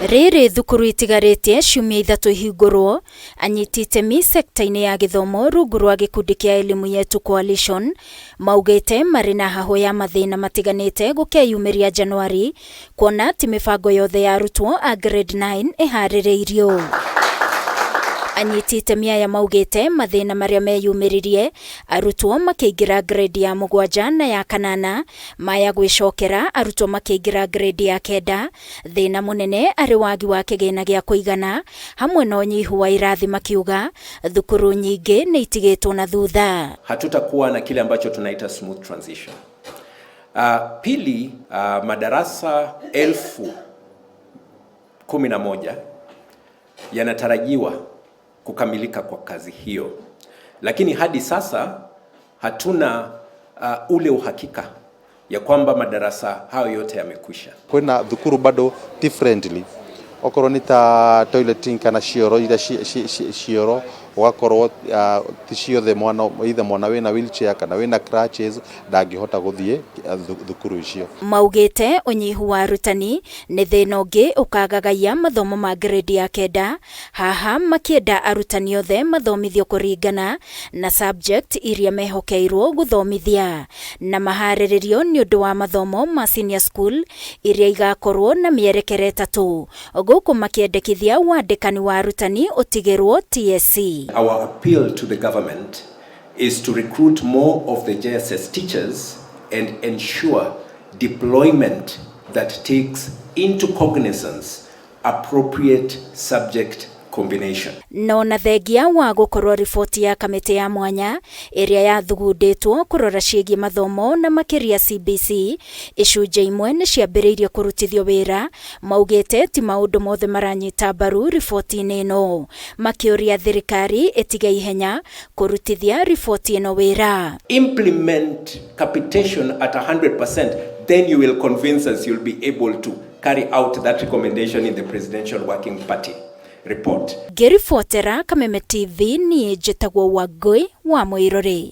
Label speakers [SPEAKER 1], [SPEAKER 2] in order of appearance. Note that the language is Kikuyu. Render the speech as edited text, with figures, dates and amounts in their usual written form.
[SPEAKER 1] Rĩrĩ thukuru itigarĩtie ciumia 3 ihingũrwo, anyiti itemi sekta-inĩ ya gĩthomo rungu rwa gĩkundi kĩa Elimu Yetu Coalition maugĩte marĩ na hahũ ya mathĩna matiganĩte gũkeyumĩria Januari kuona ti mĩbango yothe ya arutwo a grade 9 ĩharĩrĩirio. Anyiti itemi aya maugĩte mathĩna marĩa meyumĩririe arutwo makĩingĩra grade ya 7 na ya 8 maya gwĩcokera arutwo makĩingĩra grade ya 9, thĩna mũnene arĩ wagi wa kĩgĩna gĩa kũigana hamwe na ũnyihu wa irathi, makiuga thukuru nyingĩ nĩ itigĩtwo na thutha.
[SPEAKER 2] Hatutakuwa na kile ambacho tunaita smooth transition. Pili, madarasa 11,000 yanatarajiwa kukamilika kwa kazi hiyo, lakini hadi sasa hatuna ule uhakika ya kwamba madarasa hayo yote yamekwisha.
[SPEAKER 3] Kwĩna thukuru bado differently, okorwo nĩ ta toileting kana cioro iria cioro ũgakorwo ti ciothe, mwana either mwana wĩna wheelchair kana wĩna crutches ndangĩhota gũthiĩ thukuru icio.
[SPEAKER 1] Maugĩte ũnyihu wa arutani nĩ thĩna ũngĩ ũkagagaia mathomo ma grade ya 9, haha makĩenda arutani othe mathomithio kũringana na subject iria mehokeirwo gũthomithia na maharĩrĩrio nĩ ũndũ wa mathomo ma senior school iria igakorwo na mĩerekera 3, gũkũ makĩendekithia wandĩkani wa arutani ũtigĩrwo TSC.
[SPEAKER 2] Our appeal to the government is to recruit more of the JSS teachers and ensure deployment that takes into cognizance appropriate subject combination.
[SPEAKER 1] No na thengia wa gũkorwo riboti ya kamĩtĩ ya mwanya ĩrĩa yathugundĩtwo kũrora ciĩgiĩ mathomo na makĩria CBC, icunjĩ imwe nĩ ciambĩrĩirie kũrutithio wĩra, maugĩte ti maũndũ mothe maranyita mbaru riboti-inĩ ĩno, makĩũria thirikari ĩtige ihenya kũrutithia riboti ĩno wĩra.
[SPEAKER 2] Implement capitation at 100%, then you will convince us you'll be able to carry out that recommendation in the Presidential Working Party report.
[SPEAKER 1] Ngĩribotera Kameme TV, niĩ njĩtagwo Wangũi wa Mũirũrĩ.